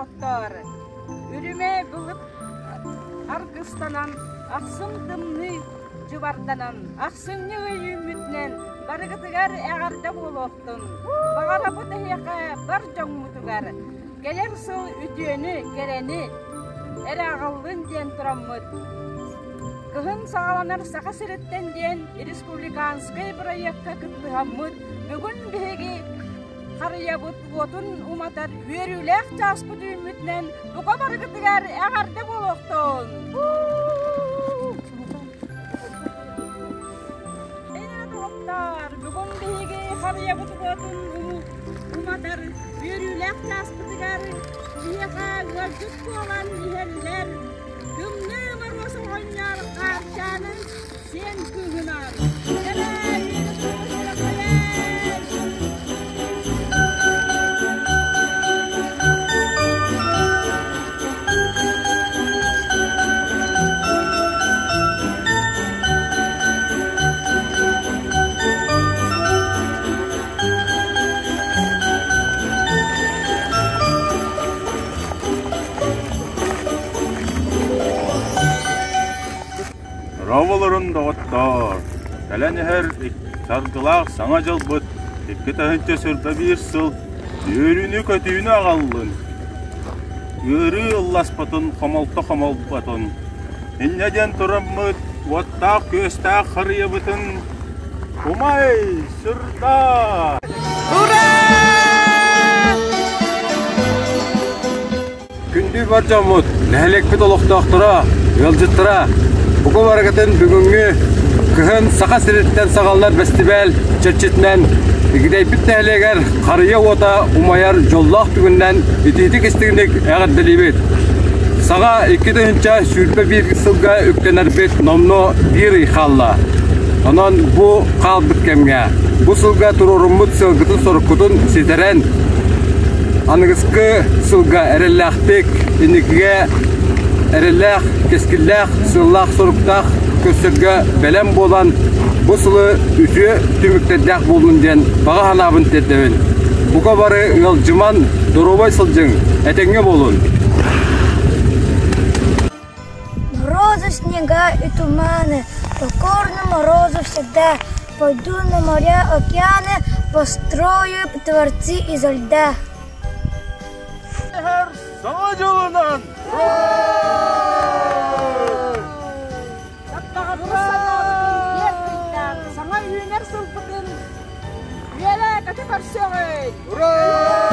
доҕоттоор! Үрүмэ былыт аргыстанан, ахсым тымныы дьыбарданан, ахсынньы ый үүммүтүнэн барыгытыгар эҕэрдэ буолуохтун! Баҕарабыт эһиэхэ бар дьоҥмутугар кэлэр сыл үтүөнү, кэрэни эрэ аҕаллын диэн тураммыт Кыһын саҕаланар Саха сириттэн диэн республиканскай бырайыакка кыттыһаммыт бүгүн биһиги харыйабыт уотун уматар үөрүүлээх чааспыт үүммүтүнэн бука барыгытыгар эҕэрдэ буолуохтун! Доҕоттоор, бүгүн биһиги харыйабыт уотун уматар үөрүүлээх чааспытыгар биһиэхэ ыалдьыт буолан иһэллэр Тымныы Моруос оҕонньор Хаарчаанын сиэн кыыһынаан Дорооболорун, доҕоттоор! Кэлэн иһэр саргылаах Саҥа дьылбыт 2021 сыл үөрүүнү-көтүүнү аҕаллын, ыарыы ылласпатын, хомолто хомолботун. Инньэ диэн тураммыт уоттаах-күөстээх харыйабытын умай, сырдаа! Ура! Күндү бар дьоммут, нэһилиэкпит олохтоохторо, ыалдьыттара, бука барыгытын бүгүҥҥү кыһын Саха сириттэн саҕаллар бэстибээл чэрчитинэн Игидэйбит нэһилиэгэр харыйа уота умайар дьоллоох түгүнэн итиитик-истиҥник эҕэрдэлиибит. Саҥа 2021 сылга үктэнэрбит номнуо биир ый хаалла. Онон бу хаалбыт кэмҥэ бу сылга туруоруммут сыалгытын-соруккутун ситэрэн, Аныгыскы сылга эрэллээхтик, инникигэ эрэллээх, кэскиллээх, сыаллаах-соруктаах көрсөргө бэлэм буолан, бу сылы үтүө түмүктэрдээх буоллун диэн баҕа санаабын тиэрдэбин. Бука бары ыалдьыман, доруобай сылдьыҥ, этэҥҥэ буолун! Морозы, снега и туманы, покорны морозу всегда. Пойду на моря, океаны, построю дворцы изо льда. Саҥа дьылынан! Саҥа үүнэр сылбытын үөрэ көтө көрсөҕүн! Ура!